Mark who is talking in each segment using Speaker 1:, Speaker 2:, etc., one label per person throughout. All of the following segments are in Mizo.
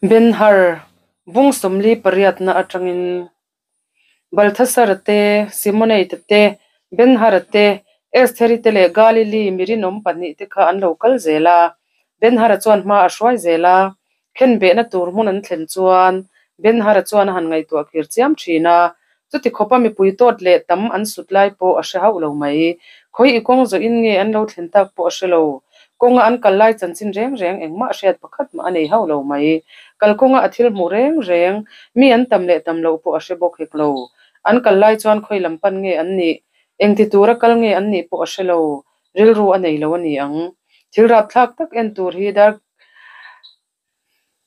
Speaker 1: Ben-Hur, bung 48na atangin Balthasar-a te, Simonate te, Ben-Hur-a te, Estheri te leh Galili mi rinawm pahnihte kha an lo kal zel a. Ben-Hur-a chuan hma a hruai zel a. Khenbehna tur hmun an thlen chuan Ben-Hur-a chuan a han ngaihtuah kir chiam thin a. Chuti khawpa mipui tawt leh tam an sut lai pawh a hre hauh lo mai. Khawi i kawng zawhin nge an lo thlen tak pawh a hre lo. Kawnga an kal lai chanchin reng reng engmah hriat pakhat mah a nei hauh lo mai. Kalkawnga a thil hmuh reng reng, mi an tam leh tam loh pawh a hre bawk hek lo. An kal lai chuan khawi lam pan nge an nih, engti tura kal nge an nih pawh a hre lo. Rilru a nei lo a ni ang. Thil rapthlak tak en tur hi dar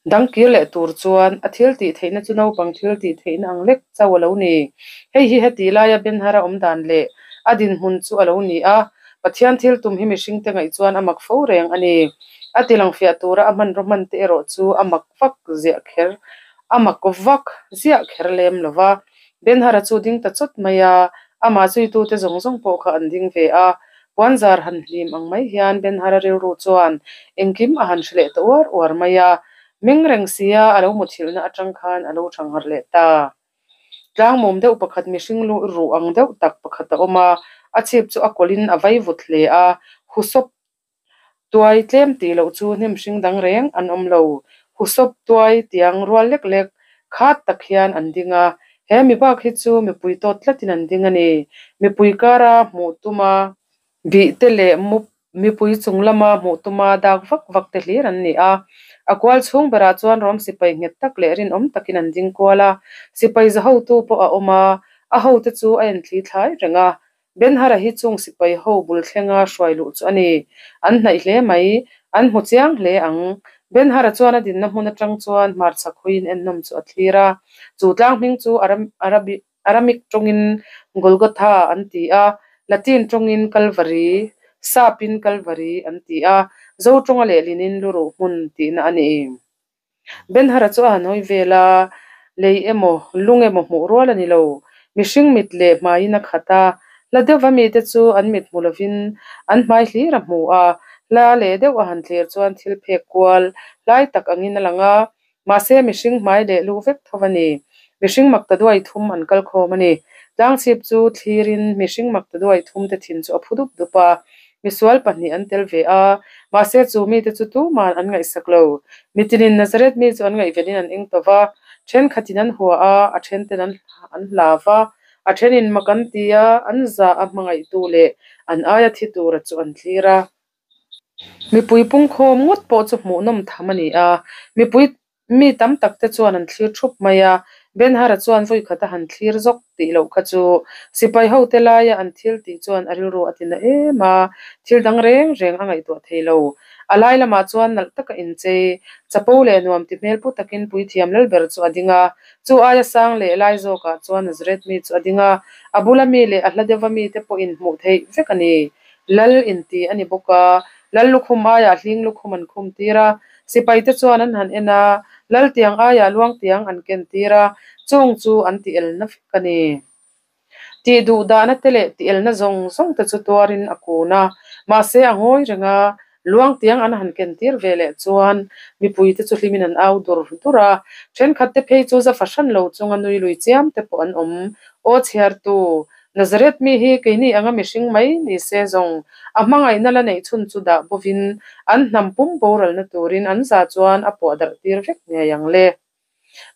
Speaker 1: Dang kir leh tur chuan a thil tih theihna chu naupang thil tih theihna ang lek chauh a lo ni. Hei hi heti laia Ben-Hur-a awm dan leh a dinhmun chu a lo ni a, Pathian thil tum hi mihringte ngaih chuan a mak fo reng a ni. A tilang fiah tura a hmanraw hman te erawh chu a mak vak ziah kher a mak vak ziah kher lem lo va. Ben-Hur-a chu ding ta chawt mai a, amah zuitute zawng zawng pawh kha an ding ve a. Puanzar han hlim ang mai hian Ben-Hur-a rilru chuan engkim a han hre leh ta uar uar mai a, meng reng sia a lo muthilhna atang khan a lo thangharh leh ta. Tlangmawm deuh pakhat mihring lu ruh ang deuh tak pakhat a awm a, a chhip chu a kawlhin a vai vut hle a, husawp Tuai tlem tih loh chu hnim hring dang reng an awm lo. Husawp tuai tiang rual lek lek khat tak hian an ding a, he mi bak hi chu mipui tawt tlatin an ding a ni. Mipui kara hmuh tuma bih te leh mup mipui chung lama hmuh tuma dak vak vak te hlir an ni a. A kual chhung berah chuan rawm sipai nghet tak leh rinawm takin an ding kual a, sipai za hotu pawh a awm a, a hote chu a enthli thlai reng a. Ben-Hur-a hi chung sipai ho bul thlenga hruai luh chu a ni. An hnaih hle mai, an hmu chiang hle ang. Ben-Hur-a chuan a dinna hmun atang chuan hmarchhak hawiin ennawm chu a thlir a. Chu tlang hming chu Aramik tawngin Golgotha an ti a, Latin tawngin Kalvari, Sapin Kalvari an ti a, Zo tawnga lehlinin luruh hmun tihna a ni. Ben-Hur-a chu a han hawi vel a, lei emaw, lung emaw hmuh rual a ni lo. Mihring mit leh hmaiin a khat a, hla deuhva mite chu an mit hmu lovin an hmai hlir a hmu a, hla leh deuh a han thlir chuan thil phek kual hlai tak angin a lang a, mahse mihring hmai leh lu vek tho a ni. Mihring makta duai thum an kal khawm a ni. Tlangchhip chu thlirin mihring makta duai thumte thin chu a phu dup dup a. Misual pahnih an tel ve a, mahse chu mite chu tuman an ngaihsak lo. Mitinin Nazareth mi chu an ngaihvelin an eng tawh va, thenkhatin an hua a, a thenten an an hlau va, a thenin mak an ti a, an za a hmangaihtu leh an aia thi tura chu an thlir a. Mipui pungkhawm ngawt pawh chu hmuhnawm tham a ni a, mipui Mi tam tak te chuan an thlir thup mai a, Ben-Hur-a chuan vawi khat a han thlir zawk tih loh kha chu sipai hote laia an thil tih chuan a rilru a ti na em a, thil dang reng reng a ngaihtuah thei lo. A lai lamah chuan nalh taka inchei, chapo leh nuam ti hmel pu takin puithiam lalber chu a ding a, chu aia sang leh lai zawkah chuan Nazareth mi chu a ding a, a bula mi leh a hla deuha mite pawhin hmuh theih vek a ni. Lal inti a ni bawk a, Lal lukhum aiah hling lukhum an khum tir a, sipaite chuan an han en a, Lal tiang aiah luang tiang an ken tir a, chung chu an ti elna vek a ni. Tih duh dahna te leh ti elna zawng zawng te chu tuarin a kun a, mahse a ngawi reng a, luang tiang an han ken tir ve leh chuan mipuite chu hlimin an au dur dur a, thenkhat te phei chu za fahran lo chunga nui lui chiam te pawh an awm. Aw chhiartu, Nazareth mi hi keini anga mihring mai ni se zawng a hmangaihna la neih chhun chu dah bovin an hnam pum boralna turin an za chuan a puah darh tir vek ngei ang le.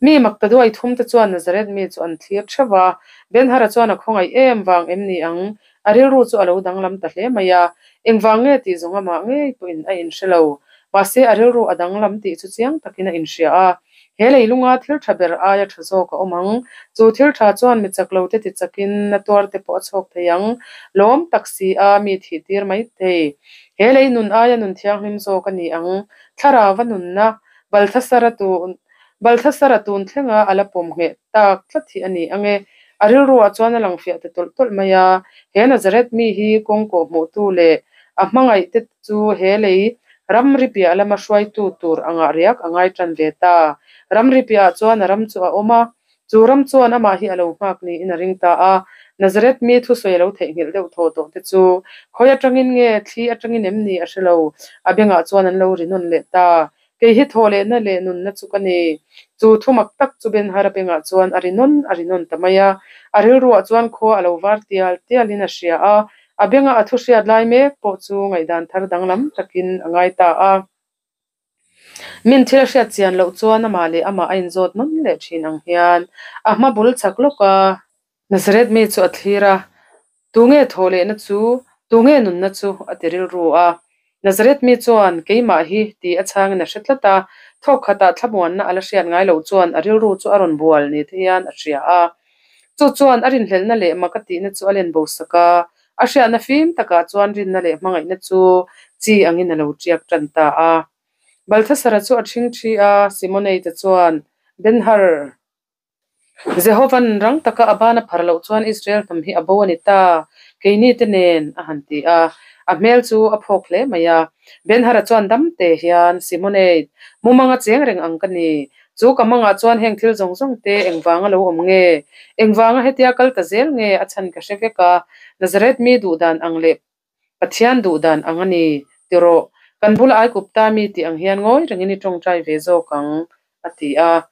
Speaker 1: Mi makta duai thum te chuan Nazareth mi chu an thlir theuh a, Ben-Hur-a chuan a khawngaih em vang em ni ang? A rilru chu a lo danglam ta hle mai a, engvang nge tih zawng amah ngei pawhin a inhre lo. Mahse a rilru a danglam tih chu chiang takin a inhria a. He leilunga thil tha ber aia tha zawk a awm ang. Chu thil tha chuan mi chak lo te ti chakin na tuar te pawh a chhawk thei ang. Lawm tak si a mi thih tir mai thei. He lei nun aia nun thianghlim zawk a ni ang. Thlarauva nunna Balthasara tun Balthasara tun thlenga a la pawm ngheh tak tlat hi a ni ang e. A rilruah chuan a lang fiah ta tawlh tawlh mai a. He Nazareth mi hi kawngkawh hmuhtu leh a hmangaih te chu he lei ramri piah lama hruaitu tur angah riak a ngai tan ve ta. Ramri piahah chuan a ram chu a awm a, chu ram chuan amah hi a lo nghak niin a ring ta a. Nazareth mi thusawi a lo theihnghilh deuh thaw tawh te chu khawi atangin nge thli atangin em ni a hre lo, a bengah chuan an lo ri nawn leh ta. Kei hi thawhlehna leh nunna chu ka ni. Chu thu mak tak chu Ben-Hara bengah chuan a ri nawn a ri nawn ta mai a. A rilruah chuan khua a lo var tial tialin a hria a, a benga a thu hriat lai mek pawh chu ngaihdan thar danglam takin a ngai ta a. Min thil a hriat chian loh chuan amah leh amah a inzawt nawn leh thin ang hian a hma bul chak lawk a. Nazareth mi chu a thlir a, Tunge thawhlehna chu, tunge nunna chu? a ti rilru a. Nazareth mi chuan, Keimah hi, tih a chhangin a hre tlat a, thawk khatah thlamuanna a la hriat ngai loh chuan a rilru chu a rawn bual ni te hian a hria a. Chu chuan a rinhlelhna leh mak a tihna chu a len bo sak a, a hriatna fim takah chuan rinna leh hmangaihna chu chi angin a lo tiak tan ta a. Balthasara chu a ṭhingṭhi a, Simoneite chuan, Ben-Hur! Jehova'n rang taka a ban a phar loh chuan Israel hnam hi a bo a ni ta, keini te nen, a han ti a. A hmel chu a phawk hle mai a. Ben-Hara chuan dam te hian, Simonate, mumanga cheng reng ang ka ni. Chu ka mangah chuan heng thil zawng zawng te engvanga lo awm nge? Engvanga hetia kal ta zel nge a chhan ka hre vek a, Nazareth mi duhdan ang leh Pathian duhdan ang a ni, ti rawh. Kan bula Aigupta mi tih ang hian ngawi rengin i tawngtai ve zawk ang, a ti a.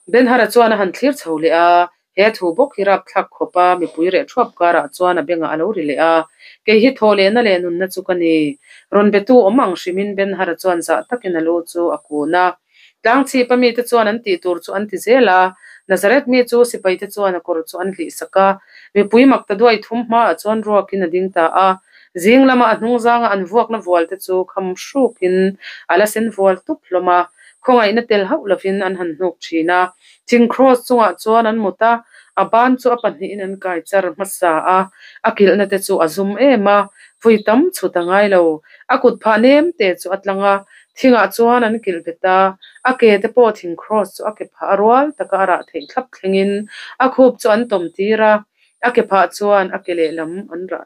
Speaker 1: Ben-Hara chuan a han thlir chho leh a, he thu bawk hi rapthlak khawp a, mipui reh thuap karah chuan a bengah a lo ri leh a. Kei hi thawhlehna leh nunna chu ka ni. Rawn betu awm ang hrimin Ben-Hara chuan zah takin a lu chu a kun a. Tlangchhipa mite chuan an tih tur chu an ti zel a, Nazareth mi chu sipaite chuan a kawr chu an hlih sak a, mipui mak ta duai thum hmaah chuan ruakin a ding ta a. Zing lama a hnung zanga an vuakna vual te chu kham hrukin a la sen vual tup hlawm a, khawngaihna tel hauh lovin an han hnuk thin a. Thing kraws chungah chuan an mut a, a ban chu a pahnihin an kai char hmasa a, a kilhna te chu a zum em a, vui tam chhut a ngai lo. A kut phah nem te chu a tlang a, Thingah chuan an kilh bet a, a ke te pawh thing kraws chu a ke phah a rual taka a rah theih thlap thlengin a khup chu an tawm tir a, a ke phah chuan a ke lehlam an rah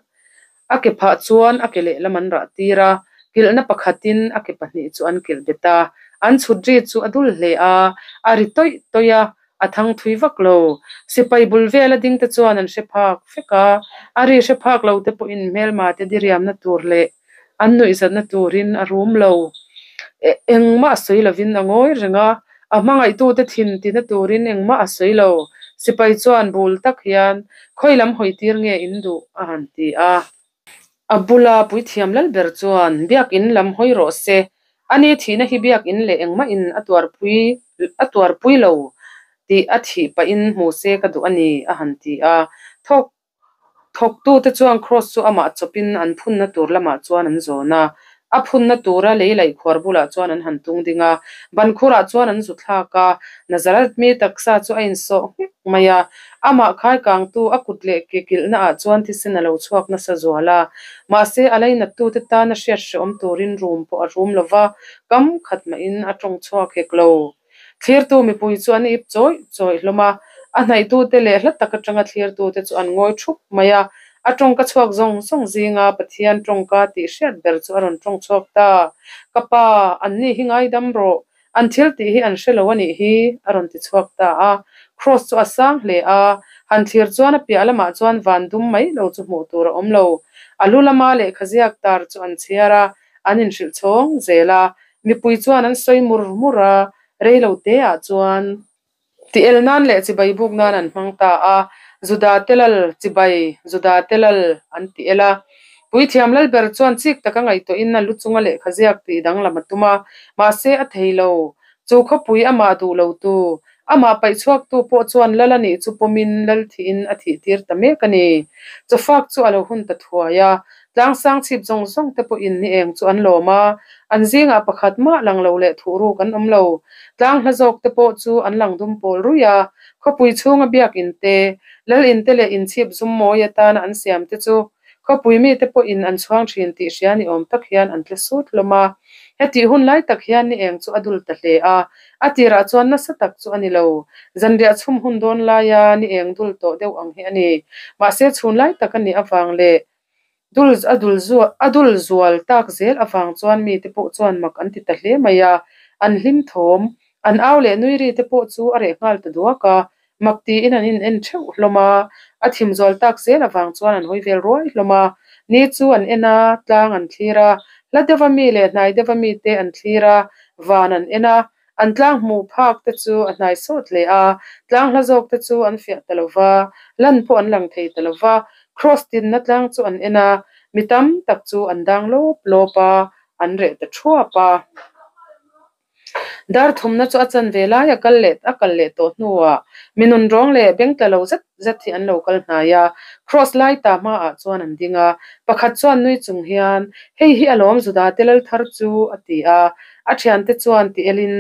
Speaker 1: a ke phah chuan a ke lehlam an rah tir a, kilhna pakhatin a ke pahnih chu an kilh bet a, an chhut ri chu a dul hle a, a ri tawih tawih a, a thang thui vak lo. Sipai bul vela ding te chuan an hre phak vek a, a ri hre phak lo te pawhin hmelma te diriamna tur leh An nuihzatna turin a rum lo. Engmah a sawi lovin a ngawi reng a, a hmangaihtute thin tina turin engmah a sawi lo. Sipai chuan bul tak hian, Khawi lam hawi tir nge in duh? a han ti a. A bula puithiam lal ber chuan, Biakin lam hawi rawh se. Ani thihna hi biakin leh engmahin a tuarpui a tuarpui lo tih a thih pahin hmu se ka duh a ni, a han ti a. Thawk Thawktute chuan kraws chu amah chawpin an phunna tur lamah chuan an zawn a. A phunna tura lei laih khuar bulah chuan an han tung ding a, ban khurah chuan an zu thlak a. Nazareth mi taksa chu a insawh nghek mai a, amah khaikangtu a kut leh ke kilhnaah chuan thisen a lo chhuak nasa zual a. Mahse, a lainattute tana hriat hrehawm turin rum pawh a rum lo va, kam khat mahin a tawng chhuak hek lo. Thlirtu mipui chu an ip chawih chawih hlawm a, a hnaihtute leh hla tak atanga thlirtute chu an ngawi thup mai a. A tawngka chhuak zawng zawng zinga Pathian tawngka tih hriat ber chu a rawn tawng chhuak ta. Ka pa, anni hi ngaidam rawh, an thil tih hi an hre lo a nih hi, a rawn ti chhuak ta a. Kraws chu a sang hle a, han thlir chuan a piah lamah chuan van dum mai lo chu hmuh tur a awm lo. A lu lama lehkha ziak tar chu an chhiar a, an inhrilh chhawng zel a. Mipui chuan an sawi mur mur a, rei lo te ah chuan ti el nan leh chibai buk nan an hmang ta a, Juda te lal, chibai, Juda te lal an ti el a. Puithiam lal ber chuan chik taka ngaihtuahin a lu chunga lehkha ziak tih danglam a tum a, mahse a thei lo. Chu khawpui amah duh lo tu, amah paih chhuak tu pawh chuan lal a nih chu pawmin lal thihin a thih tir ta mek a ni. Chawfak chu a lo hun ta thuai a, Tlangsang chhip zawng zawng te pawhin ni eng chu an lawm a, an zingah pakhat mah lang lo leh thuhruk an awm lo. Tlang hla zawk te pawh chu an lang dum pawl ruih a, khawpui chhunga biakin te, lal in te leh inchhip zum mawi atana an siam te chu khawpui mite pawhin an chhuang thin tih hria ni awm tak hian an tle sut hlawm a. Hetih hun lai tak hian ni eng chu a dul ta hle a, a tirah chuan nasa tak chu a ni lo. Zanriah chhum hun dawn laia ni eng dul tawh deuh ang hi a ni. Mahse chhun lai tak a nih avang leh Dul a dul zual a dul zual tak zel avang chuan mite pawh chuan mak an ti ta hle mai a, an hlim thawm, an au leh nui ri te pawh chu a reh nghal ta duak a, mak tiin an in en theuh hlawm a, a thim zual tak zel avang chuan an hawi vel ruai hlawm a, ni chu an en a, tlang an thlir a, hla deuha mi leh hnai deuha mite an thlir a, Van an en a, an tlang hmuh phak te chu a hnai sawt hle a, tlang hla zawk te chu an fiah ta lo va, lan pawh an lang thei ta lo va. Kraws tinna tlang chu an en a, mi tam tak chu an dang lawp lawp a, an reh ta thuap a. Dar thumna chu a chanve lai a kal leh a kal leh tawh hnuah mi nun rawng leh beng tla lo zet zet hi an lo kal hnai a, Kraws lai ta hmaah chuan an ding a, pakhat chuan nui chung hian, Hei hi alawm Juda te lal thar chu, a ti a. A thiante chuan ti elin,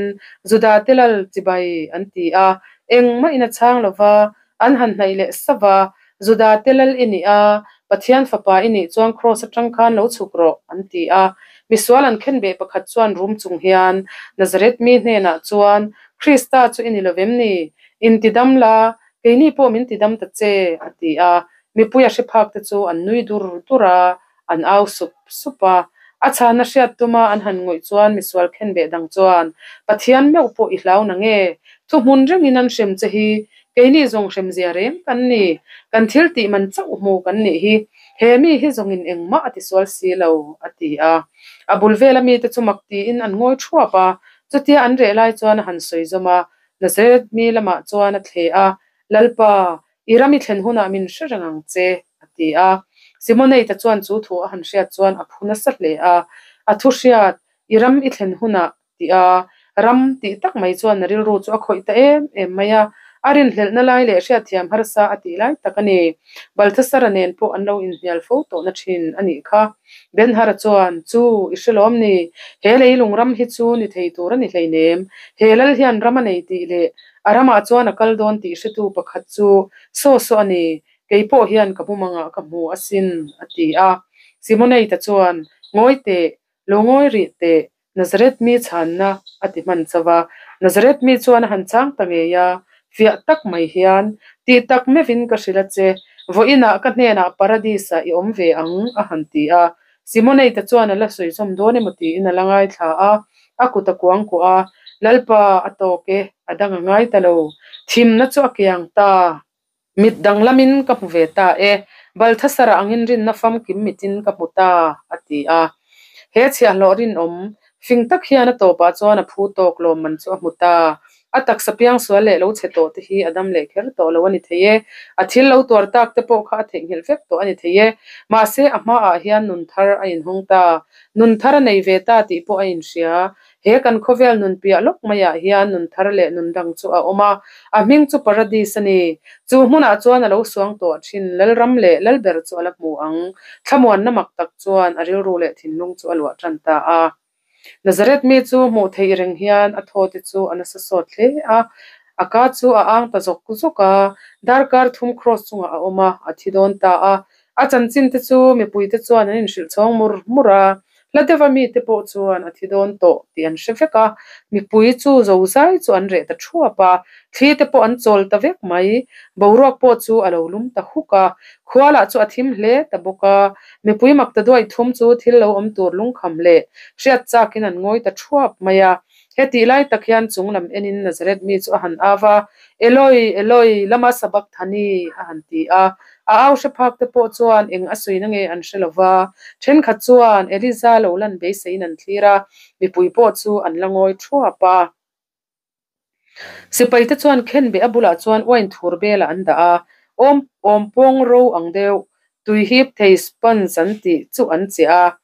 Speaker 1: Juda te lal chibai, an ti a. Engmah in a chhang lo va, an han hnaih leh sava, Juda te lal i nih a, Pathian fapa i nih chuan Kraws atang khan lo chhuk rawh, an ti a. Misual an khenbeh pakhat chuan rum chung hian Nazareth mi hnenah chuan, Krista chu i ni lo vem ni? Intidam la, keini pawh min tidam ta che, a ti a. Mipui a hre phak te chu an nui dur dur a, an au sup sup a. A chhana hriat tuma an han ngawih chuan misual khenbeh dang chuan, Pathian meuh pawh i hlau na nge? Thuhmun rengin an hrem che hi, keini zawng hremzia reng kan ni. Kan thil tih man chauh hmu kan nih hi. He mi hi zawngin engmah a tisual si lo, a ti a. A bul vela mite chu mak tiin an ngawi thuap a. Chutia an reh lai chuan a han sawi zawm a, Nazareth mi lamah chuan a thle a, Lalpa, I ram i thlen hunah min hre reng ang che, a ti a. Simoneita chuan chu thu a han hriat chuan a phu nasa hle a. A thu hriat, I ram i thlen hunah, tih a ram tih tak mai chuan a rilru chu a khawih ta em em mai a. A rinhlelhna lai leh hriatthiam harsa a tih lai tak a ni. Balthasara nen pawh an lo inhnial fo tawhna thin a nih kha. Benhara chuan, Chu, i hre lawm ni? He leilung ram hi chu ni thei tur a ni hleinem. He lal hian ram a nei tih leh A ramah chuan a kal dawn tih hretu pakhat chu saw saw a ni, kei pawh hian ka mumangah ka hmu asin, a ti a. Simoneita chuan, Ngawi teh, lo ngawi rih teh, Nazareth mi chhanna, a ti hman chauh a. Nazareth mi chuan a han chang ta ngei a, fiah tak mai hian, Tih tak meuhin ka hrilh a che, vawiinah ka hnenah Paradis-ah i awm ve ang, a han ti a. Simoneita chuan a la sawi zawm dawn emaw tiin a la ngaithla a, a kut a kuang kuah a, Lalpa, a tawk e, a dang a ngai ta lo. Thimna chu a kiang ta. Mit danglamin ka hmu ve ta e, Balthasara angin rinna famkim mitin ka hmu ta, a ti a. He chhiahhlawh rinawm, fing tak hian a tawpah chuan a phu tawk lawmman chu a hmu ta. A taksa piangsual leh lo chhe tawh te hi a dam leh kher tawh lo a ni thei e. A thil lo tuar tak te pawh kha a theihnghilh vek tawh a ni thei e. Mahse, a hmaah hian nun thar a inhawng ta. Nun thar a nei ve ta tih pawh a inhria. He kan khawvel nun piah lawk maiah hian nun thar leh nun dang chu a awm a. A hming chu Paradis a ni. Chu hmunah chuan a lo suang tawh thin Lalram leh Lalber chu a la hmu ang. Thlamuanna mak tak chuan a rilru leh thinlung chu a luah tan ta a. Nazareth mi chu hmuh theih reng hian a thaw te chu a nasa sawt hle a, a ka chu a ang ta zawk zawk a, darkar thum kraws chungah a awm a, a thi dawn ta a. A chanchin te chu mipui te chuan an inhrilh chhawng mur mur a, hla deuha mi te pawh chuan a thi dawn tawh tih an hre vek a, mipui chu zozai chu an reh ta thuap a, thli te pawh an chawl ta vek mai, boruak pawh chu a lo lum ta huk a, khua lah chu a thim hle ta bawk a. Mipui mak ta duai thum chu thil lo awm tur lungkham leh hriat chakin an ngawi ta thuap mai a. Hetih lai tak hian chung lam enin Nazareth mi chu a han au a, Eloi, Eloi, lama sabakthani? a han ti a. A au hre phak te pawh chuan eng a sawina nge an hre lo va. Thenkhat chuan Eliza lo lan beiseiin an thlir a, mipui pawh chu an la ngawi thuap a. Sipai te chuan khenbeh a bulah chuan uain thur belah an dah a, awm awm pawng ro ang deuh, tui hip thei sponge an tih chu an chiah a.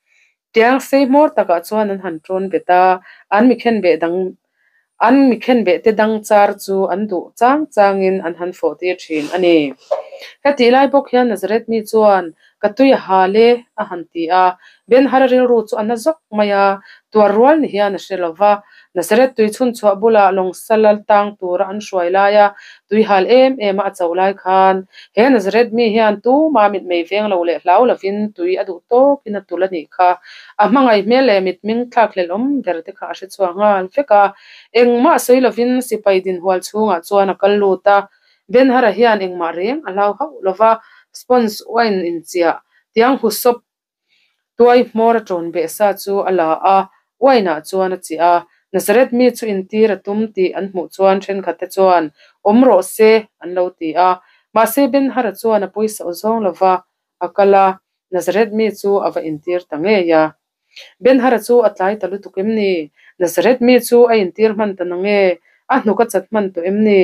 Speaker 1: Tiang sei hmawr takah chuan an han tawn bet a, an mi khenbeh dang an mi khenbeh te dang char chu an duh chang changin an han fawh tir thin a ni. Hetih lai bawk hian Nazareth mi chuan Ka tui a hal e, a han ti a. Ben-Hara rilru chu a na zawk mai a, tuar rual ni hian a hre lo va. Nazareth tui chhun chhuah bulah lawng sal tang tura an hruai laia tui hal em em a a chauh lai khan he Nazareth mi hian tuma mitmei veng lo leh hlau lovin tui a duh tawkin a tul a nih kha. A hmangaih hmel leh mitming thlak hlelhawm ber te kha a hre chhuak nghal vek a. Engmah sawi lovin sipai dinhual chhungah chuan a kal lut a. Ben-Hara hian engmah reng a hlau hauh lo va, sponge uain inchiah tiang husawp tuai hmawr a ṭawn beh sa chu a la a, uainah chuan a chiah a. Nazareth mi chu intir a tum tih an hmuh chuan ṭhenkhatte chuan, Awm rawh se, an lo ti a. Mahse Ben-Hara chuan a pawisa aw zawng lo va, a kal a, Nazareth mi chu a va intir ta ngei a. Ben-Hara chu a tlai ta lutuk em ni? Nazareth mi chu a intir hman ta nange? A hnuk a chat hman tawh em ni?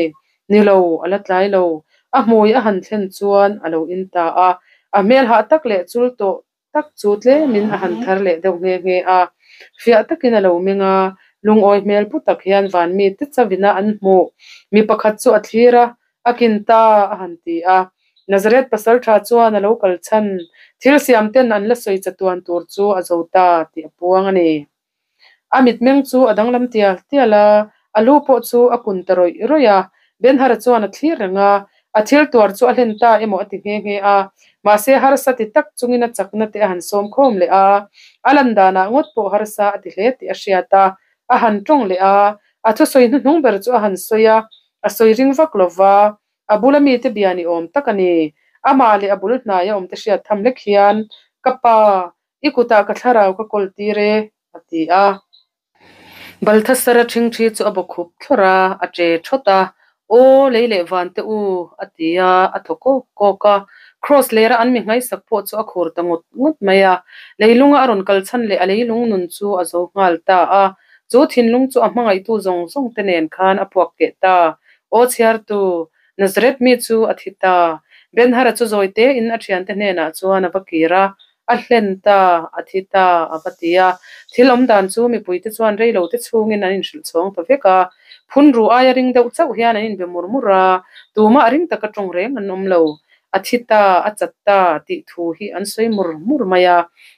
Speaker 1: Ni lo, a la tlai lo. A hmui a han thlen chuan a lo in ta a. A hmel hah tak leh chul tawh tak chu tlemin a han thar leh deuh nghe nghe a. Fiah takin a lo meng a, lungawi hmel pu tak hian van mite chavina an hmuh mi pakhat chu a thlir a, A kin ta, a han ti a. Nazareth pasalṭha chuan a lo kal chhan thil siam ten an la sawi chatuan tur chu a zo ta tih a puang a ni. A mitmeng chu a danglam tial tial a, a lu pawh chu a kun ta rawih rawih a. Benhara chuan a thlir reng a, a thil tuar chu a hlen ta emaw a ti nghe nghe a. Mahse harsa ti tak chungin a chakna te a han sawm khawm leh a, a lan danah ngawt pawh harsa a ti hle tih a hriat a, a han tawng leh a, a thusawi hnuhnung ber chu a han sawi a, a sawi ring vak lo va, a bula mite bia ni awm tak a ni. Amah leh a bul hnaia awmte hriat tham lek hian, Ka pa, i kutah ka thlarau ka kawl tir e, a ti a. Balthasara ṭhingṭhi chu a bawkhup thlawrh a, a ṭe ṭhawt a, Aw, lei leh van te u, a ti a, a thaw kawk kawk a. Kraws lera an mi ngaisak pawh chu a khur ta ngawt ngawt mai a. Leilunga a rawn kal chhan leh a leilung nun chu a zo nghal ta a. Chu thinlung chu a hmangaihtu zawng zawng te nen khan a puak keh ta. Aw chhiartu, Nazareth mi chu a thi ta. Ben-Hara chu zawi tein a thiante hnenah chuan a va kir a, A hlen ta, a thi ta, a va ti a. Thil awm dan chu mipuite chuan rei lo te chhungin an inhrilh chhawng ta vek a. Phun ru aia ring deuh chauh hian an inbe mur mur a, tumah ring taka tawng reng an awm lo. A thi ta, a chat ta tih thu hi an sawi mur mur mai a.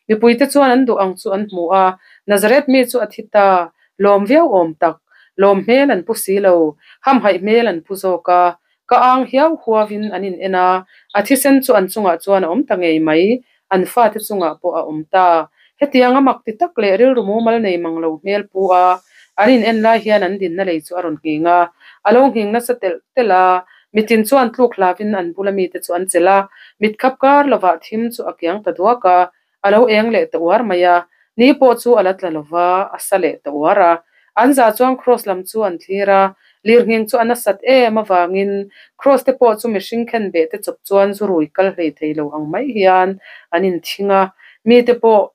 Speaker 1: Mipuite chuan an duh ang chu an hmu a, Nazareth mi chu a thi ta, lawm viau awm tak, lawm hmel an pu si lo, hamhaih hmel an pu zawk a. Ka ang hiau huavin an in en a, a thisen chu an chungah chuan a awm ta ngei mai, an fate chungah pawh a awm ta. Hetiang a mak ti tak leh rilru mumal nei mang lo hmel pu a, an in en lai hian an dinna lei chu a rawn nghing a, a lo nghing nasa telh telh a, mitin chuan tluk hlavin an bula mite chu an chelh a, mitkhap kar lovah thim chu a kiang ta duak a, A lo eng leh ta uar mai a, ni pawh chu a la tla lo va, a sa leh ta uar a. An za chuan Kraws lam chu an thlir a, lirnghing chu a nasat em avangin Kraws te pawh chu mihring khen beh te chawp chuan zu rui kal hlei thei lo ang mai hian an inthing a. Mite pawh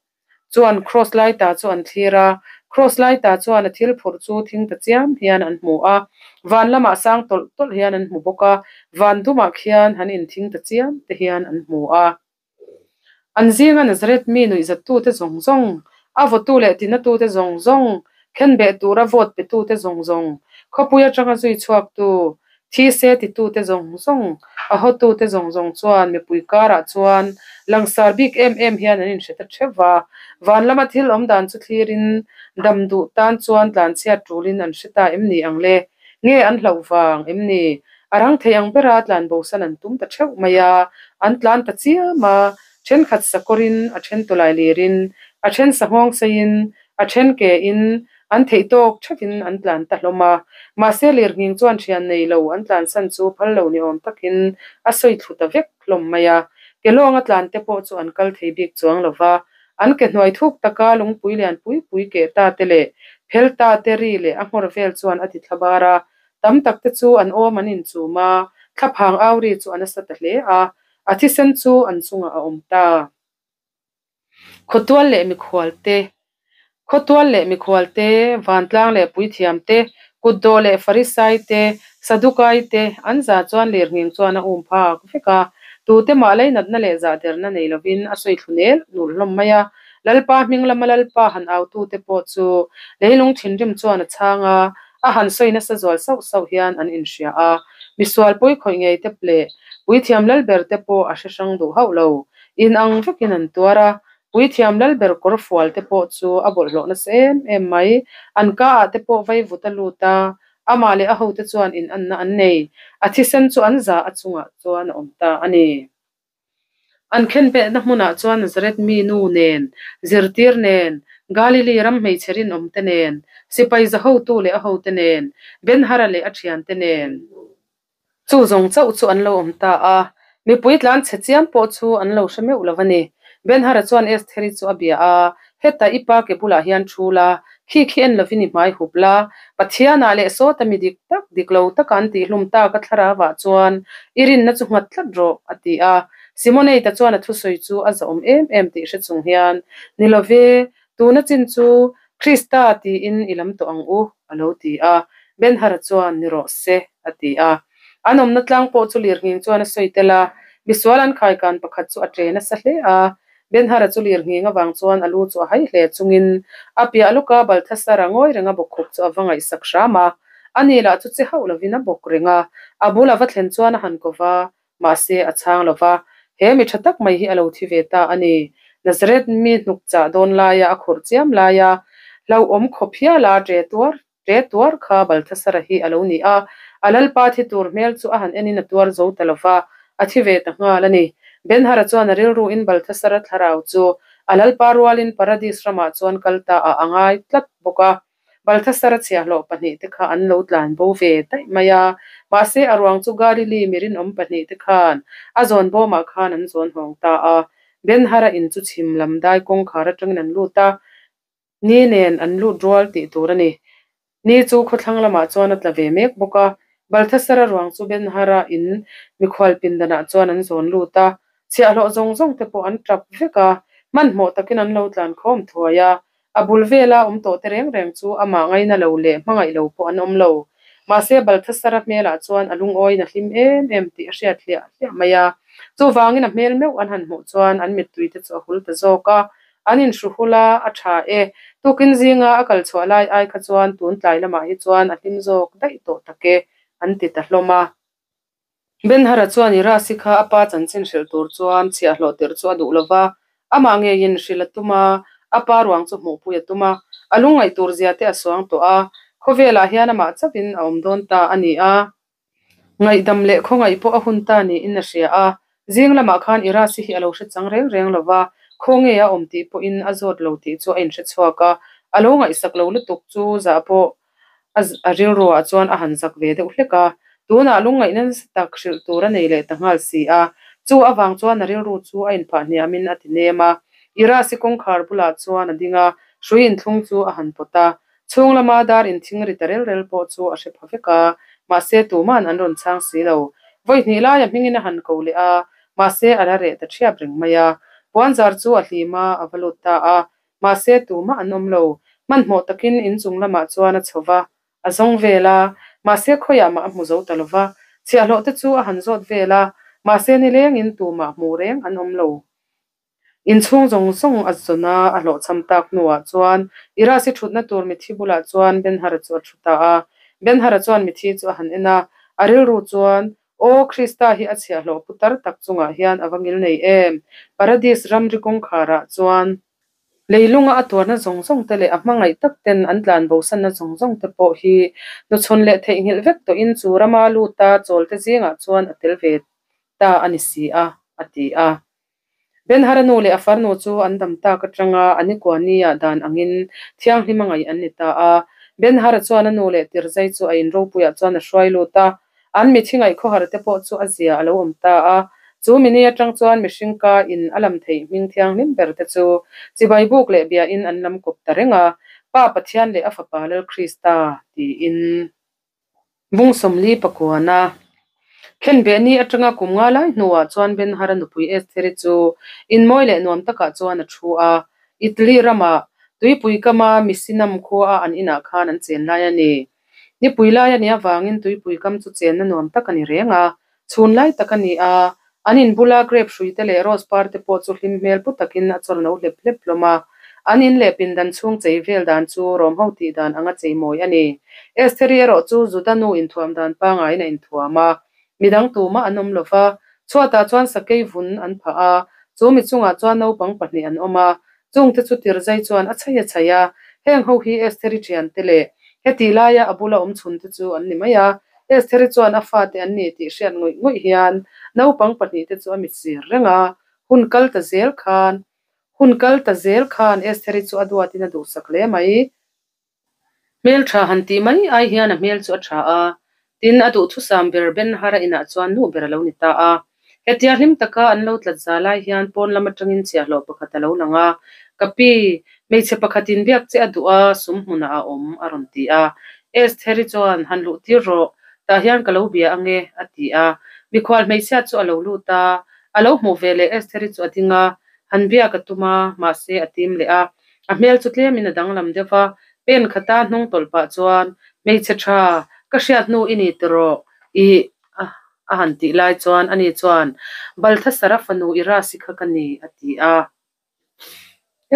Speaker 1: chuan Kraws lai ta chu an thlir a, Kraws lai ta chuan a thil phurh chu thing ta chiam hian an hmu a, van lamah sang tawlh tawlh hian an hmu bawk a, van dumah khian han inthing ta chiam te hian an hmu a. An zinga Nazareth mi nuihzattute zawng zawng, a vawtu leh tinatute zawng zawng, khenbeh tura vote petute zawng zawng, khawpui atanga zui chhuaktu, thi se titute zawng zawng, a hawtute zawng zawng chuan mipui karah chuan langsar bik em em hian an inhre ta theuh va. Van lama thil awm dan chu thlirin dam duh tan chuan tlanchhiat tulin an hre ta em ni ang le? Nge an hlauh vang em ni? A rang thei ang bera tlan bosan an tum ta theuh mai a, an tlan ta chiam a, thenkhat sakawrin, a then tawlai lirin, a then sanghawng seiin, a then kein, an theih tawk theuhin an tlan ta hlawm a. Mahse lirnghing chuan thian nei lo an tlansan chu phal lo ni awm takin a sawi thlu ta vek hlawm mai a. Ke lawnga tlan te pawh chu an kal thei bik chuang lo va, an ke hnuai thuk taka lungpui lian pui pui keh ta te leh phel ta te ri leh a nghawr vel chuan a ti thla bar a. Tam tak te chu an awm an inchum a, thlaphang au ri chu a nasa ta hle a, a thisen chu an chungah a awm ta. Khawtual leh mikhual te, Khawtual leh mikhual te, vantlang leh puithiam te, kutdawh leh Farisai te, Sadukai te, an za chuan lirnghing chuan a um phak vek a. Tute mah leinatna leh zahderna nei lovin a sawi thlu nel nul hlawm mai a. Lalpa hming lama Lalpa han autute pawh chu leilung thinrim chuan a chhang a, A han sawi nasa zual sauh sauh hian an inhria a, misual pawi khawih ngei te leh puithiam lalber te pawh a hre hrang duh hauh lo. In ang vekin an tuar a, puithiam lalber kawr fual te pawh chu a bawlhhlawh nasa em em mai. An ka ah te pawh vaivut a lut a, amah leh a hote chuan in anna an nei. A thisen chu an za a chungah chuan a awm ta a ni. An khenbehna hmunah chuan Nazareth mi nu nen, zirtir nen, Galili ram hmeichhe rinawmte nen, sipai zahotu leh a hote nen, Ben-Hara leh a thiante nen, chu zawng chauh chu an lo awm ta a. Mipui tlanchhe chiam pawh chu an lo hre meuh lo a ni. Ben-Hara chuan Estheri chu a bia a, Heta i pa ke bulah hian thu la, khi khi en lovin i hmai hup la, Pathianah leh sawta mi dik tak, dik lo taka an tihhlum tak a thlarauah chuan i rinna chu nghat tlat rawh, a ti a. Simoneita chuan a thusawi chu a zahawm em em tih hre chung hian, Ni lo ve, Tuna chin chu Krista tiin i lam tawh ang u, a lo ti a. Ben-Hur-a chuan, Ni rawh se, a ti a. An awmna tlang pawh chu lirnghing chuan a sawi tel a. Misual an khaikan pakhat chu a ṭe nasa hle a. Ben-Hur-a chu lirnghing avang chuan a lu chu a hai hle chungin a piah lawka Balthasar-a ngawi renga bawkkhup chu a va ngaihsak hram a. Ani lah chu che hauh lovin a bawk reng a. A bul a va thlen chuan a han ko va, Mahse, a chhang lo va, He mi tha tak mai hi a lo thi ve ta a ni. Nazareth mi hnuk chah dawn laia a khurh chiam laia hlauhawm khawp hiala ṭe tuar ṭe tuar kha Balthasara hi a lo ni a. A lalpa thi tur hmel chu a han enin a tuar zo ta lo va, a thi ve ta nghal a ni. Ben-Hara chuan a rilruin Balthasara thlarau chu a lalpa rualin Paradis ramah chuan kal ta ah a ngai tlat bawk a. Balthasar a chhiahhlawh pahnihte kha an lo tlan bo ve daih mai a, mahse a ruang chu Galili mi rinawm pahnihte khan a zawn bawmah khan an zawn hawng ta a. Ben-Hara in chu chhim lam dai kawngkhar atangin an lut a, ni nen an lut rual tih tur a ni. Ni chu khawthlang lamah chuan a tla ve mek bawk a, Balthasar-a ruang chu Ben-Hara in mikhual pindanah chuan an zawn lut a, chhiahhlawh zawng zawng te pawh an tap vek a, hmanhmawh takin an lo tlan khawm thuai a. A bul vela awm tawh te reng reng chu amah ngaina lo leh hmangaih lo pawh an awm lo. Mahse, Balthasar-a hmelah chuan a lungawiin a hlim em em tih a hriat hliah hliah mai a. Chuvangin a hmel meuh an han hmuh chuan an mittui te chu a hul ta zawk a. An inhru hul a, a tha e. Tukin zinga a kal chhuah lai ai kha chuan tun tlai lamah hi chuan a hlim zawk daih tawh tak e, an ti ta hlawm a. Ben-Hara chuan Irasi kha a pa chanchin hrilh tur chuan chhiahhlawh tirh chu a duh lo va, amah ngeiin hrilh a tum a, a pa ruang chu hmuhpui a tum a, a lungngaih tur zia te a suang tawh a, khawvelah hian amah chauhin a awm dawn ta a ni a. Ngaihdam leh khawngaih pawh a hun ta niin a hria a, zing lamah khan Irasi hi a lo hre chang reng reng lo va, khawnge a awm tih pawhin a zawt lo tih chu a inhre chhuak a, a lo ngaihsak lo lutuk chu zah pawh A rilruah chuan a han zak ve deuh hlek a, tunah lungngaihna nasa tak hrilh tur a nei leh ta nghal si a. Chu avang chuan a rilru chu a inphah hniamin a ti nem a. Irasi kawngkhar bulah chuan a ding a, hrui inthlung chu a han pawt a. Chhung lama dar inthing ri ta rel rel pawh chu a hre pha vek a, mahse tuma'n an rawn chhang si lo. Vawi hnih laia hmingin a han ko leh a, mahse a la reh ta ṭhiap reng mai a. Puanzar chu a hlim a, a va lut ta a. Mahse tumah an awm lo. Hmanhmawh takin inchung lamah chuan a chho va, a zawng vel a, mahse khawiah mah a hmu zo ta lo va. Chhiahhlawh te chu a han zawt vel a, mahse nilengin tumah hmuh reng an awm lo. Inchhung zawng zawng a zawn a, a hlawhchham tak hnuah chuan Irasi thutna tur mithi bulah chuan Ben-Hara chu a thu ta a. Ben-Hara chuan mithi chu a han en a, a rilru chuan, Aw, Krista hi a chhiahhlawh putar tak chungah hian a va ngil nei em! Paradis ramri kawngkharah chuan leilunga a tuarna zawng zawng te leh a hmangaih tak ten an tlan bosanna zawng zawng te pawh hi hnuchhawn leh theihnghilh vek tawhin chu rama luta chawlte zingah chuan a tel ve ta a ni si a, a ti a. Ben-Hara nu leh a farnu chu an dam tak atanga a nikuania dan angin thianghlim a ngaih an ni ta a. Ben-Hara chuan a nu leh Tirzai chu a in ropuiah chuan a hruai lut a, an mithi ngaih khawhar te pawh chu a zia a lo awm ta a. Chu mini atang chuan mihring ka in a lam theih hming thianghlim ber te chu chibai buk leh biain an lam kawp ta reng a, Pa Pathian leh a Fapa Lal Krista tiin. Bung sawmli pakuana khenbeh ni atanga kum nga lai hnuah chuan Ben-Hara nupui Estheri chu inmawi leh nuam takah chuan a thu a. Italy rama tuipui kama Misinam khua an inah khan an chen lai a ni. Nipui lai a nih avangin tuipui kam chu chenna nuam tak a ni reng a, chhun lai tak a ni a. An in bula grape hrui te leh rose par te pawh chu hlim hmel pu takin a chawr no hlep hlep hlawm a. An in leh pindan chhung chei vel dan chu Rom ho tih dan anga chei mawi a ni. Estheri erawh chu Juda nu inthuam dan pangaiin a inthuam a. Midang tumah an awm lo va, chhuatah chuan sakei vun an phah a, chu mi chungah chuan naupang pahnih an awm a. Chungte chu Tirzai chuan a chhei a chhei a, heng ho hi Estheri thiante leh hetih laia a bula awm chhunte chu an ni mai a. Estheri chuan a fate an ni tih hriat ngawih ngawih hian naupang pahnihte chu a mit sir reng a, hun kal ta zel khan hun kal ta zel khan Estheri chu a duatin a duhsak hle mai. Hmel tha han tih mai ai hian a hmel chu a tha a, tin a duhthusam ber Ben-Hara inah chuan nu ber a lo ni ta a. Hetia hlim taka an lo tlat za lai hian pawn lam atangin chhiahhlawh pakhat a lo lang a, Ka pi, hmeichhe pakhatin biak che a duh a, sum hmunah a awm, a rawn ti a. Estheri chuan, Han luh tir rawh, tah hian ka lo bia ange, a ti a. Mikhual hmeichhia chu a lo lut a, a lo hmuh ve leh Estheri chu a ding a, Han biak a tum a, mahse a tim leh a. A hmel chu tlemin a danglam deuh va, pen khata hnung tawlh pah chuan, Hmeichhe tha, ka hriat hnu i ni tiraw? Ih, a han tih lai chuan ani chuan, Balthasara fanu i rasi kha ka ni, a ti a.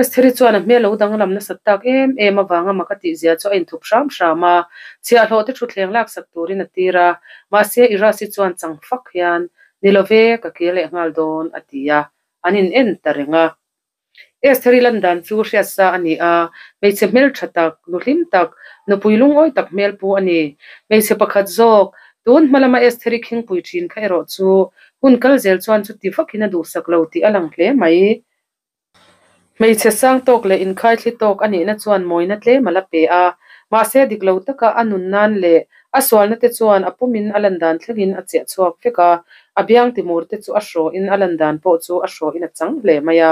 Speaker 1: Estheri chuan a hmel lo danglam nasat tak em em avanga mak a tihzia chu a inthup hram hram a, chhiahhlawh te thutthleng laksak turin a tir a, mahse Irasi chuan chang fak hian, Ni lo ve, ka kir leh nghal dawn, a ti a, an in en ta reng a. Estheri lan dan chu hriatsa a ni a, hmeichhe hmeltha tak, nu hlim tak, nupui lungawi tak hmel pu a ni. Hmeichhe pakhat zawk, tun hma lama Estheri khingpui thin kha erawh chu hun kal zel chuan chuti vakin a duhsak lo tih a lang hle mai. Hmeichhe sang tawk leh inkhaithli tawk a nihna chuan mawina tlem a la pe a, mahse dik lo taka a nun nan leh a sualna te chuan a pumin a lan dan thlengin a chiah chhuak vek a, a biang timur te chu a hrawhin a lan dan pawh chu a hrawhin a chang hle mai a.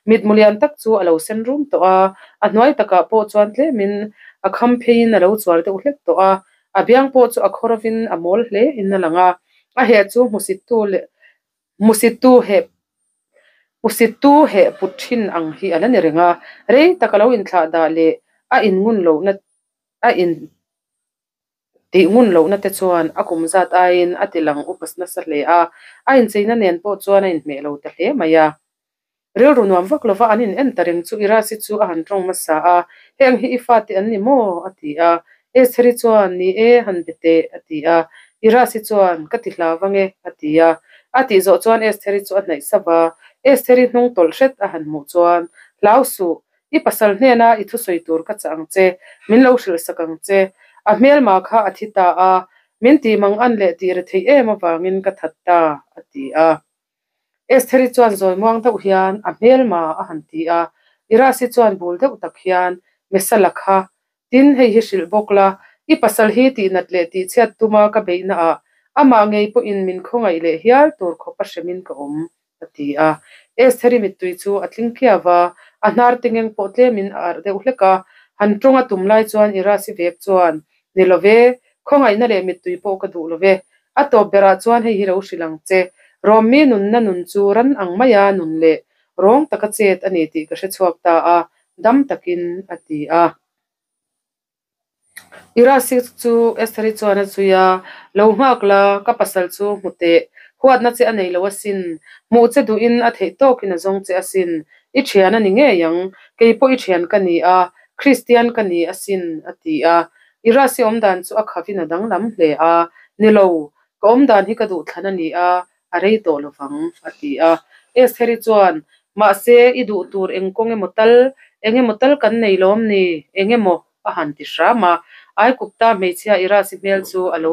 Speaker 1: Mitmu lian tak chu a lo sen rum tawh a, a hnuai takah pawh chuan tlemin a kham pheiin a lo chuar deuh hlek tawh a, a biang pawh chu a khawrovin a mawl hle in a lang a, a heh chu hmusittu leh Hmusittu heh Hmusittu heh put thin ang hi a la ni reng a, rei tak a lo inthlah dah leh a in ngun lohna a in tih ngun lohna te chuan a kum zat aiin a ti lang upa nasa hle a, a incheina nen pawh chuan a inhmeh lo ta hle mai a. Rilru nuam vak lova an in en ta reng chu Irasi chu a han tawng hmasa a, Heng hi i fate an ni maw? a ti a. Estheri chuan, Ni e, han be teh, a ti a. Irasi chuan, Ka ti hlau vang e, a ti a. A tih zawh chuan Estheri chu a hnaih sap a. Estheri hnung tawlh hret a han hmuh chuan, Hlau suh, i pasal hnena i thusawi tur ka chah ang che, min lo hrilh sak ang che. A hmelma kha a thi ta a, min tih mang an leh tih ri theih em avangin ka that ta, a ti a. Estheri chuan zawi muang deuh hian a hmelma a han ti a, Irasi chuan bul deuh tak hian Mesala kha, Tin, hei hi hrilh bawk la, i pasal hi tihnat leh tihchhiat tuma ka beihnaah amah ngei pawhin min khawngaih leh hial tur khawp a hremin ka awm, a ti a. Estheri mittui chu a tling kiau a, a hnar tengeng pawh tlemin a arh deuh hlek a, han tawng a tum lai chuan Irasi vek chuan, Ni lo ve, khawngaihna leh mittui pawh ka duh lo ve. A tawp berah chuan hei hi lo hrilh ang che. Rawmmi nunna nun chu ran ang maia nun leh rawng taka chet a ni tih ka hre chhuak ta a, dam takin a ti a. Irasi chu Estheri chuan a zui a, Lo nghak la, ka pasal chu hmu teh. Huatna che a nei lo asin. Hmuh che duhin a theih tawkin a zawng che asin. I thian a ni ngei ang, kei pawh i thian ka ni a, Kristian ka ni asin, a ti a. Irasi awmdan chu a khavin a danglam hle a, Ni lo, ka awmdan hi ka duhthlan a ni a, a rei tawh lo vang, a ti a. Estheri chuan, Mahse, i duh tur eng kawng emaw tal, eng emaw tal kan nei lawm ni, eng emaw? a han ti hram a. Aikupta hmeichhia Irasi hmel chu a lo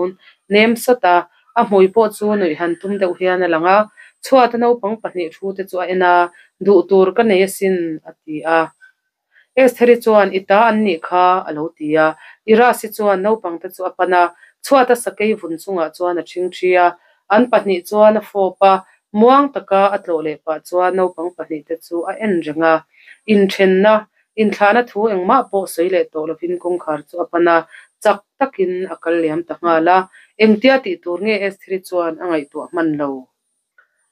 Speaker 1: nem sawt a, a hmui pawh chu nuih han tum deuh hian a lang a. Chhuata naupang pahnih thu te chu a en a, Duh tur ka nei asin, a ti a. Estheri chuan, I ta an nih kha, a lo ti a. Irasi chuan naupangte chu a pan a, chhuata sakei vun chungah chuan a ṭhingṭhi a. An pahnih chuan a fawp a, muang taka a tlawh leh pah chuan naupang pahnihte chu a en reng a. Inṭhenna, inthlahna thu engmah pawh sawi leh tawh lovin kawngkhar chu a pan a, chak takin a kal liam ta nghal a. Engtia tih tur nge Estheri chuan a ngaihtuah hman lo.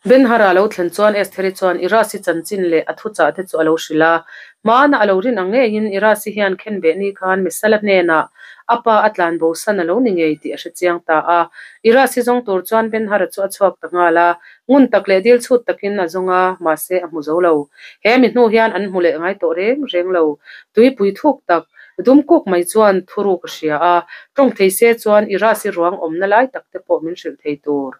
Speaker 1: Ben-Hara lo thlen chuan Estheri chuan Irasi chanchin leh a thuchah te chu a lo hrilh a. Hmana a lo rin ang ngeiin Irasi hian khenbeh ni khan Mesala hnenah a pa a tlan bo san a lo ni ngei tih a hre chiang ta a. Irasi zawng tur chuan Ben-Hara chu a chhuak ta nghal a. Ngun tak leh dil chhut takin a zawng a, mahse a hmu zo lo. He mi hnu hian an hmu leh ngai tawh reng reng lo. Tuipui thuk tak, dum kuk mai chuan thuruk a hria a, tawng thei se chuan Irasi ruang awmna lai tak te pawh min hrilh thei tur.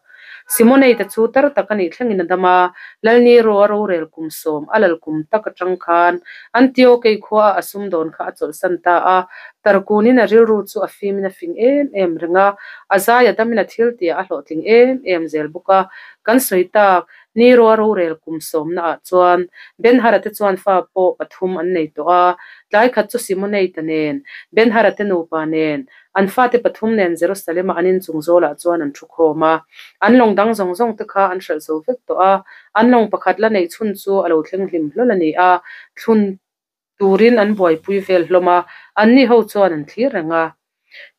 Speaker 1: Simoneite chu tar tak a nih thlengin a dam a, Lalniro a rorel kum sawm a lal kum tak atang khan Antiokei khuaah a sumdawn kha a chawlhsan ta a, Tarkunin a rilru chu a fimin a fing em em reng a, a zai a damin a thil tihah a hlawhtling em em zel bawk a. Kan sawi tak, Niro a rorel kum sawmnaah chuan Benhara te chuan fa pawh pathum an nei tawh a, tlai khat chu Simoneite nen, Benhara te nupa nen, An fate pathum nen Jerusalem-a an inchung zawlah chuan an thu khawm a. An lawng dang zawng zawng te kha an hralh zo vek tawh a. An lawng pakhat la neih chhun chu a lo thleng hlim hlawl a ni a, thlun turin an buaipui vel hlawm a, anni ho chuan an thlir reng a.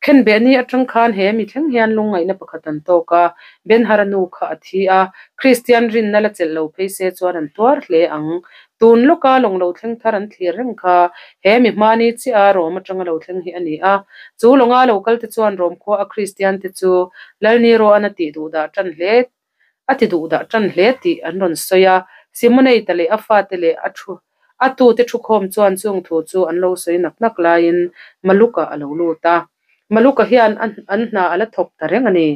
Speaker 1: Khenbeh ni atang khan he mi thleng hian lungngaihna pakhat an tawk a, Ben-Hara nu kha a thi a, Kristian rinna la chelh lo phei se chuan an tuar hle ang. Tun lawka lawng lo thleng thar an thlir reng kha he mi hmani chiah a Rom atanga lo thleng hi a ni a. Chu lawnga lo kal te chuan Rom khua a Kristian te chu Lalniroan a tih duhdah tan hle a ti duhdah tan hle tih an rawn sawi a. Simoneita leh a fate leh a thu a tute thukhawm chuan chung thu chu an lo sawi nak nak laiin Maluka a lo lut a. Maluka hian a an hna a la thawk ta reng a ni.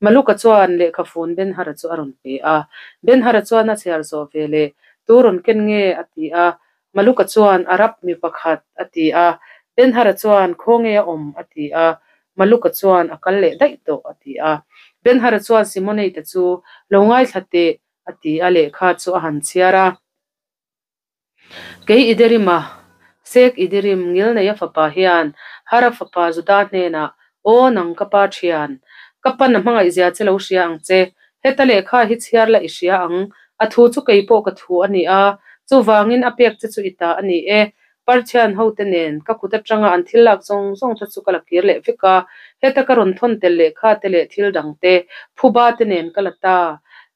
Speaker 1: Maluka chuan lehkhafun Ben-Hara chu a rawn pe a. Ben-Hara chuan a chhiar zawh ve leh, Tu rawn ken nge? a ti a. Maluka chuan, Arab mi pakhat, a ti a. Ben-Hara chuan, Khawnge a awm? a ti a. Maluka chuan, A kal leh daih tawh, a ti a. Ben-Hara chuan Simoneite chu, Lo ngaithla teh, a ti a, lehkha chu a han chhiar a. Kei Iderima, Sek Idirim Ngilneia fapa hian Hara fapa Juda hnenah, Aw nang ka pa thian, ka pan a hmangaihzia che lo hria ang che, heta lehkha hi chhiar la i hria ang, a thu chu kei pawh ka thu a ni a, chuvangin a pek che chu i ta a ni e, Parthian hote nen ka kut atanga an thil lak zawng zawng te chu ka la kir leh vek a, heta ka rawn thawn tel lehkha te leh thil dang te, phuba te nen ka la ta.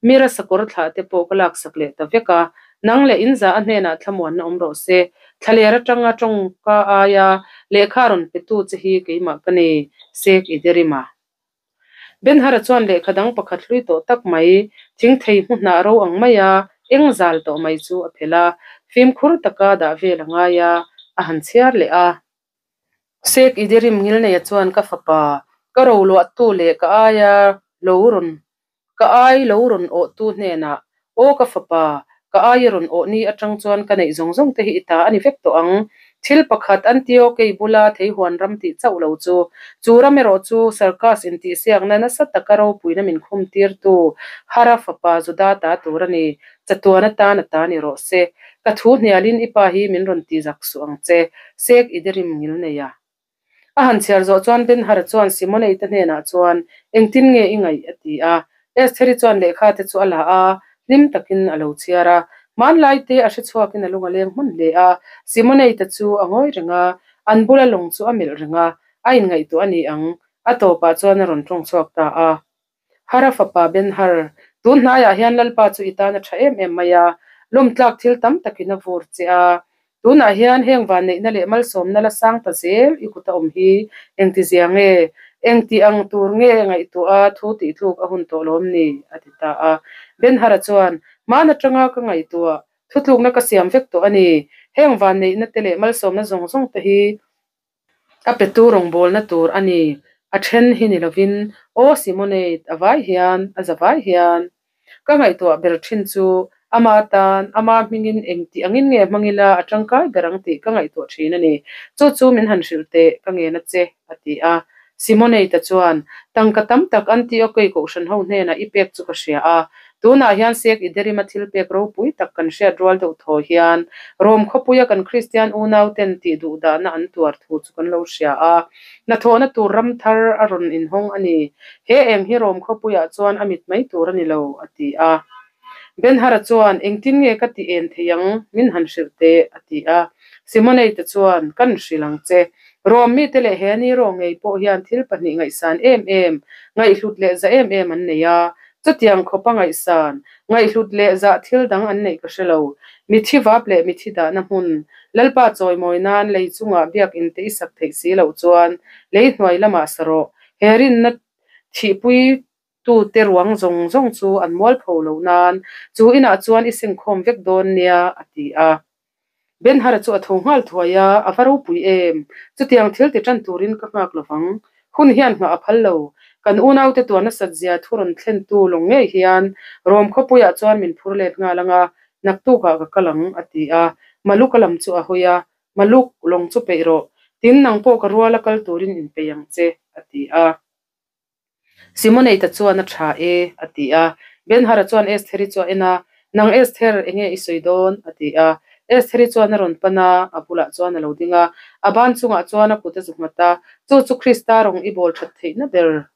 Speaker 1: Mira sakawr thlah te pawh ka laksak leh ta vek a, nang leh in za a hnenah thlamuanna awm rawh se, thlaler atanga tawngka aia lehkha rawn petu che hi keimah ka ni, Sek Iderima. Ben-Hara chuan lehkha dang pakhat hlui tawh tak mai, thingthei hmu hnah ro ang maia eng zal tawh mai chu a phelh a, fimkhur taka dah vel a ngai a, a han chhiar leh a. Sek Idirim Ngilneia chuan ka fapa, ka roluahtu leh ka aia lo rawn Ka ai lo rawn awhtu hnenah, Aw ka fapa, ka ai i rawn awh ni atang chuan ka neih zawng zawng te hi i ta a ni vek tawh ang. Thil pakhat Antiokei bula theihuan ram tih chauh lo chu, chu ram erawh chu Sarkas intihsiakna nasa taka ropuina min khum tirtu Hara fapa Juda ta tur a ni, chatuan atan a ta ni rawh se. Ka thu hnialin i pa hi min rawn ti zak suh ang che, Sek Idirim ngilnei a. A han chhiar zawh chuan Ben-Hara chuan Simoneite hnenah chuan, Engtin nge i ngaih? a ti a. Estheri chuan lehkha te chu a la a, hlim takin a lo chhiar a. Hmanlai te a hre chhuakin a lung a leng hman hle a. Simoneite chu a ngawi reng a, an bula lawng chu a melh reng a, a inngaihtuah a ni ang. A tawpah chuan a rawn tawng chhuak ta a. Hara fapa Ben-Har, tun hnaiah hian Lalpa chu i tan a tha em em mai a, lawmtlak thil tam takin a vur che a. Tunah hian heng vanneihna leh malsawmna la sang ta zel i kut a awm hi engtizia nge, engti ang tur nge ngaihtuah a thu tihtluk a hun tawh lawm ni? a ti ta a. Ben-Hara chuan, Hmaan atanga ka ngaihtuah, thutlukna ka siam vek tawh a ni. Heng vanneihna te leh malsawmna zawng zawng te hi A petu rawngbawlna tur a ni. A then hi ni lovin, Aw Simonate, a vai hian, a za vai hian. Ka ngaihtuah ber thin chu, ama tan, ama hmingin engti angin nge hmang ila a tangkai ber ang tih ka ngaihtuah thin a ni. Chu chu min han hrilh teh, ka ngen a che, a ti a. Simonate-a chuan, Tangka tam tak Antiokei kohhran ho hnenah i pek chu ka hria a. Tunah hian Sek Iderima thil pek ropui tak kan hriat rual deuh thaw hian Rom khawpuia kan Kristian unauten tih duhdahna an tuar thu chu kan lo hria a. Hnathawhna tur ram thar a rawn inhawng a ni. He eng hi Rom khawpuiah chuan a mit mai tur a ni lo, a ti a. Ben-Hara chuan, Engtin nge ka ti en thei ang? Min han hrilh teh, a ti a. Simoneite chuan, Kan hrilh ang che. Rom mite leh he Nero ngei pawh hian thil pahnih ngaihsan em em, ngaihhlut leh za em em an nei a. Chutiang khawpa ngaihsan, ngaihhlut leh zah thil dang an neih ka hre lo. Mithi vap leh mithi dahna hmun, Lalpa chawimawi nan lei chungah biakinn te i sak theih si loh chuan lei hnuai lamah sa rawh. He rinna thihpui Tute ruang zawng zawng chu an mualpho lo nan chu inah chuan i sengkhawm vek dawn nia, a ti a. Ben-Hara chu a tho nghal thuai a, A va ropui em! Chutiang thil ti tan turin ka nghak lo vang. Hun hian nghah a phal lo. Kan unaute tuan nasat zia thu rawn thlentu lawng ngei hian Rom khawpuiah chuan min phur let nghal ang a, naktukah ka kal ang, a ti a. Maluka lam chu a hawi a, Maluk, lawng chu peih rawh. Tin, nang pawh ka ruala kal turin inpeih ang che, a ti a. Simoneita chuan a tha e, a ti a. Ben-Hara chuan Estheri chu a en a, Nang Esther, enge i sawi dawn? a ti a. Estheri chuan a rawn pan a, a bulah chuan a lo ding a. A ban chungah chuan a kut a zu nghat a, Chu chu Krista rawng i bawl that theihna ber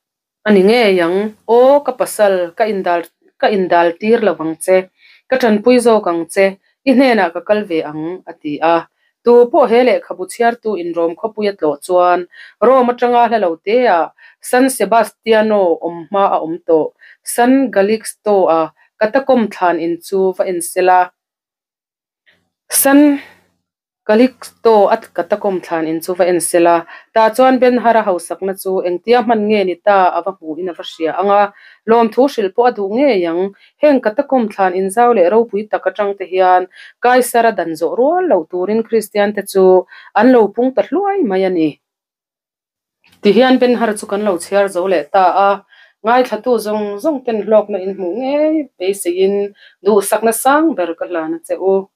Speaker 1: a ni ngei ang. Aw, ka pasal, ka indal ka indal tir lo vang che. Ka tanpui zawk ang che. I hnenah ka kal ve ang, a ti a. Tu pawh he lehkhabu chhiartu in Rom khawpui a tlawh chuan Rome atanga hla lo teah San Sebastiano awm hma a awm tawh. San Galixto-a catacomb thlan in chu va en sela. San Calixto-a catacomb thlan in chu va en sela. Tah chuan Ben-Hur-a hausakna chu engtia hman nge ni ta a va hmuhin a va hria ang a, lawmthu hrilh pawh a duh ngei ang. Heng catacomb thlan inzau leh ropui tak atang te hian Kaisara dan zawh rual loh turin Kristiante chu an lo pung ta hluai mai a ni. Tihian Ben-Hur chu kan lo chhiar zo leh ta a, ngaithlatu zawng zawng ten hlawkna in hmuh ngei beiseiin duhsakna sang ber ka hlan a che u.